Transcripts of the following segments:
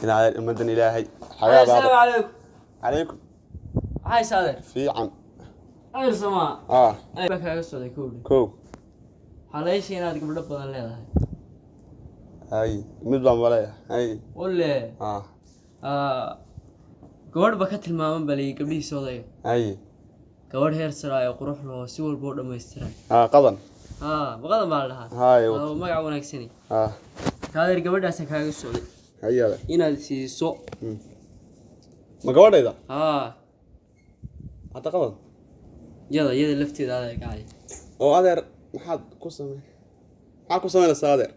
Inaad ummadan Ilaahay. Asalaamu calaykum. Calaykum. Maxay saadeer? Fiican. Ayr samaa. Ah. Baa kaaga socday kowdhi. Kow. Waxaa laga sheegay inaad gabdho badan leedahay. Hay, mid baan maleeya hay. Walle. Ah. Gabadh ba ka tilmaaman ba layii gabdhihiisa odayga. Hay. Gabadh heer sare ah oo qurux leh oo si walba u dhammaystiran. Ah, qadan. Haa, maqadan baa la dhahaa. Hay. Waa magac wanaagsani. Ah. Kaadeer, gabadhaasa kaaga socday. Hayada. Inaad siiso. Ma gabadhayda? Haa. Hadda qadan. Yada lafteeda adeer gacay. Oo adeer, maxaad ku samaynaysaa, adeer?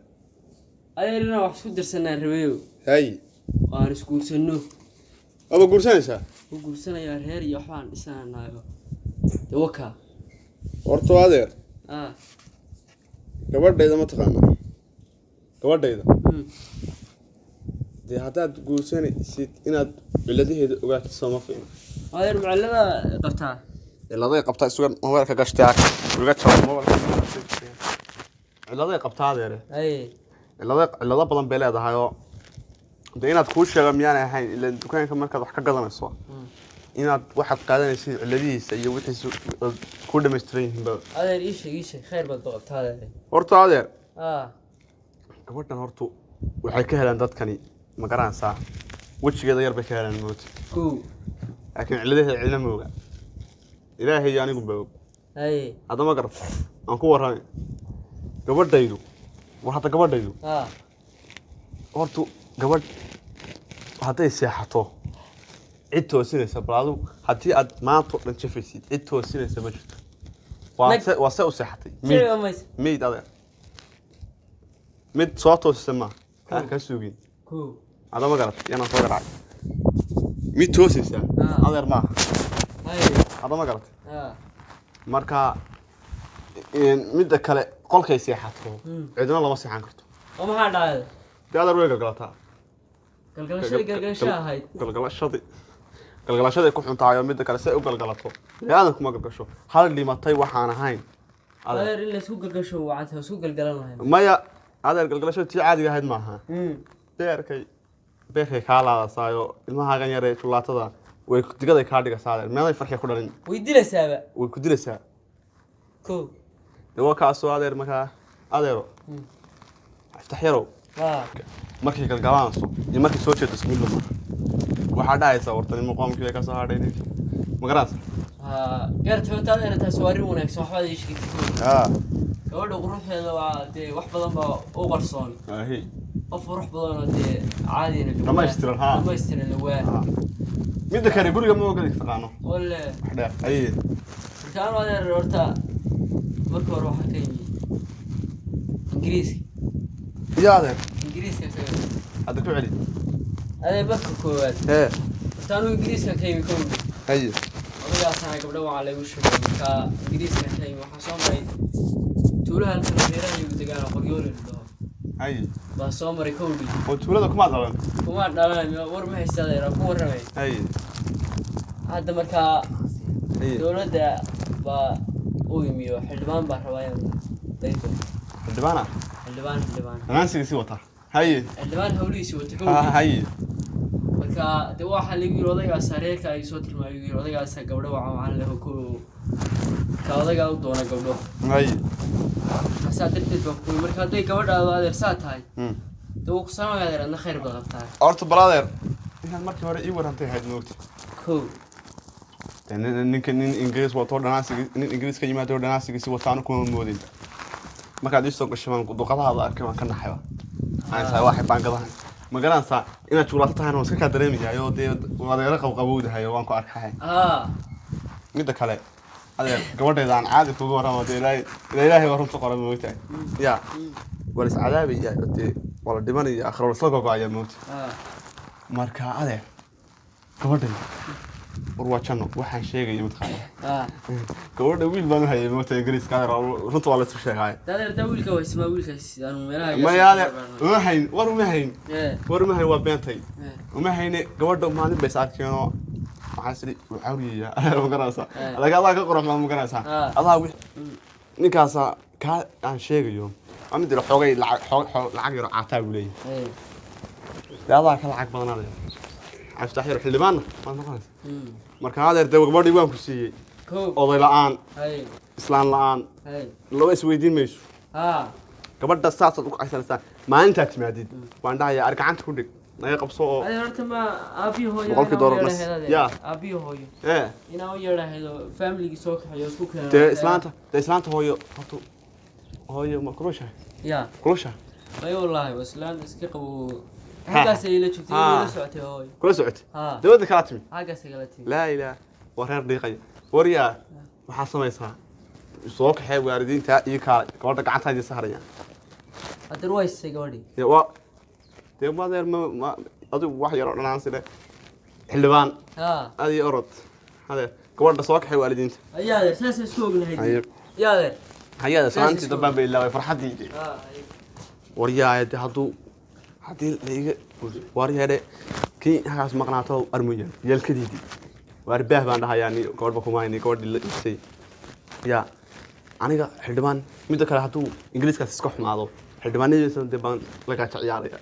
Adeer, inaan wax isku dirsanaa rabayo. Hay. Oo aan isguursanno. Waaba guursanaysaa? U guursanayaa, reer iyo waxbaan dhisananaayo de waka. Horto adeer, ah, gabadhayda ma taqaanaa gabadhayda? Dee haddaad guursanaysid, inaad ciladaheeda ogaato sooma fiicna? Adeer, mucallada qabtaa. Ciladay qabtaa isugan mobaylka gashtay, iga jaba mobaylka. Ciladay qabtaa, adeere. Ay. Cilado badan bay leedahay oo dee inaad kuu sheego miyaanay ahayn? Ilaan dukaanka markaad wax ka gadanayso, inaad waxaad qaadanaysid ciladihiisa iyo wixiisa ku dhamaystiran yihiin ba. Adeer, ii sheeg, ii sheeg, khayr baad qabtaa, adeer. Horta adeer, ah, gabadhan hortu waxay ka helaan dadkani, ma garanaysaa, wejigeeda yar bay ka helaan moota. Kow. Laakiin ciladaheeda cidna ma oga, Ilaahay iyo anigu ba og. Ay. Hadda ma garata aan ku warramay gabadhaydu? War hadda gabadhaydu, ah, hortu gabadh hadday seexato cid toosinaysa, bal adigu haddii aad maanta oo dhan jafaysid, cid toosinaysa ma jirto. Waa se waa se u seexatay meyd. Sheega maysa. Meyd, adeer, mid soo toosisa maaha kaan kaa sugin. Kow. Hadda ma garat yanaan soo garaacay mid toosaysa? Ah. Adeer, maaha. Ay. Hadda ma garat? Ah. Marka midda kale, qolkay seexato cidna lama seexan karto. Oo maxaa dhacay? Dee adeer, way galgalataa. Galgalashadii galgalasha ahayd. Galgalashaday ku xun tahay. Oo midda kale, si ay u galgalato bini'aadanku ma galgasho, hal dhimatay waxaan ahayn, adeer. Adeer, in laysku galgasho wacanta isku galgalan lahayn. Maya adeer, galgalashada tii caadiga ahayd maaha. Beerkay kaa laadasaayo ilmahaagan yaree julaatada way digaday kaa dhigaysaa, adeer, meeday farxi ku dhalin. Way dilaysaaba. Way ku dilaysaa. Kow. Dee waa kaasoo adeer, markaa adeero, iftax yarow, waa markay galgalanayso iyo markay soo jeedo isku mid maaha. Waxaa dhahaysaa wartanimo qoomkii bay ka soo hadhay ninkii, ma garanaysa? Haa, gaarta horta adeer, taasi waa arrin wanaagsan, waxbaad ii sheegtay. Aa. Gabadha quruxdeeda waa dee wax badan baa u qarsoon. Ahi. Qof qurux badan oo dee caadina lawaa. Dhammaystiran, haa. Dhammaystiran lawaa. Midda kale, guriga ma ogoli taqaano. Walle. Wax dheer aye. Marka anu adeer, horta marka hore waxaa ka yimi Ingiriiska. Iyo adeer? Ingiriiska ka yimi. Hadda ku celi. Adeer, marka koowaad, hee, horta anu Ingiriiska ka yimi, kowdhi. Haye. Odaygaasana gabdho waxaa laygu sheegay. Marka Ingiriiska ka yimi, waxaa soo maray tuulaha halkan reeraha iyagu degaan oo Qoryooli la dhaho. Haye. Baa soo maray, kowdhi. Oo tuulada kuma dhalan? Kuma dhalanay, war ma haysta adeer, aan ku warramay. Haye. Hadda markaa Haye. dowladda baa u yimi oo xildhibaan baa rabaa inaan daydo. Xildhibaana? Xildhibaan, xildhibaan. Dhammaansiga sii wataa, haye. Xildhibaan hawlihiisi wata, Ha, kowdhi. haye. Marka de waxaa lagu yiri odaygaasa reerka ay soo tilmaamay, yiri odaygaasa gabdho wacan wacan leh oo ku ka odaygaa u doona gabdho. Haye. Saa darteed baan ku marka hadday gabadhaadu adeer saa tahay, dee wuu ku salaamaya adeer, adna khayr baad qabtaa. Horta bal adeer, inaad markii hore ii warantay ahayd, moogta? Kow. Dee ninka nin Ingiriis wato dhanaansiga, nin Ingiriis ka yimaado dhanaansigiisi wataanu kuma moodin. Markaad ii soo gashay baan duqadahaada arkay, waan ka naxayba. Waxaan waxay baangadahan, ma garanaysaa inaad juulaato tahayna? Waan iska kaa dareemayahay oo dee adeero qabqabowdahay oo waan ku arkahay. Haa. Midda kale adeer, gabadhayda aan caadi kuga warramo, dee Ilaahay ilaa Ilaahay waa runta qoran, moogtahay ya? Waa la iscadaabaya, dee waa la dhimanaya, aakhiro waa la isla gogo'aya, moogta? Haa. Marka adeer, gabadhayda war waa janno, waxaan sheegaya mataqaana? Haa. Gabadha wiil baan u hayay, moogta, Ingiriiska. Adeer, runta waa la isu sheegay. Adeer, taa wiilka waysmaa, wiilkaas aanu meelaha Maya adeer, uma hayn war, uma hayn. Ee. War uma hayn, waa beentay. Ee. Uma hayne. Gabadha maalin bay is arkeenoo waxaan is idhi wuu cawriyayaa, adeer, ma garanaysaa? Eh. Laakiin adaa ka qurux badan, ma garanaysaa? Ah. Adaa ninkaasa kaa aan sheegayo waa mid yar xoogay lacag lacag yaro caataa buu leeyahay. Ee. Dee adaa ka lacag badan adeer. Cabdifatax yar xildhibaanna waad noqonaysa. Marka adeer, dee gabadhii waan ku siiyey. Kow. Oday la'aan, islaan la'aan, laba isweydiin mayso. Gabadha saasaad u kacaysanaysaa maalintaad timaadid. Waan dhahayaa, ar gacanta ku dhig, naga qabso oo Adeer, horta ma aabihi hooyo $100 inaa u nas. yeedhahayd adeer? Ya. Aabihi hooyo ee inaa u yeedhahayd oo familigii soo kaxeeyo, isku keeno. Dee islaanta hooyo, horta hooyo ma kulushahay? Ya. Kulushahay? May, wallaahi waa islaan iska qabo. Xaggaas ay la joogtay, la socotay hooyo. Kula socotay? Ha. Dibadda kala timi? Xaggaas ay kala timi. Laa ilaah, waa reer dhiiqaya. Waryaa, waxaa samaysaa, soo kaxee waalidiinta iyo kaalay gabadha, gacantaa idin saaraya. Adeer, waa isay gabadhii. Dee waa dee madeer, ma adigu wax yaroo dhanaan sile xildhibaan. Adi orod adeer, gabadha soo kaxee waalidiinta. Ayaa adeer, saasay isku ognahay. Haye. Ya adeer. Hayaada salaantii isku dambaan bay ilaaway farxaddii. Haye. Waryaaya, de haddii laiga waryaadhe kii halkaas maqnaato armuya yeelkadiidii waar baah baan dhahayaa, ni gabadhba kuma hayni, gabadhii la iibsay ya aniga xildhibaan. Midda kale, hadduu ingiriiskaas iska xumaado, xildhibaanadiisa dee baan la gaajo ciyaaraya.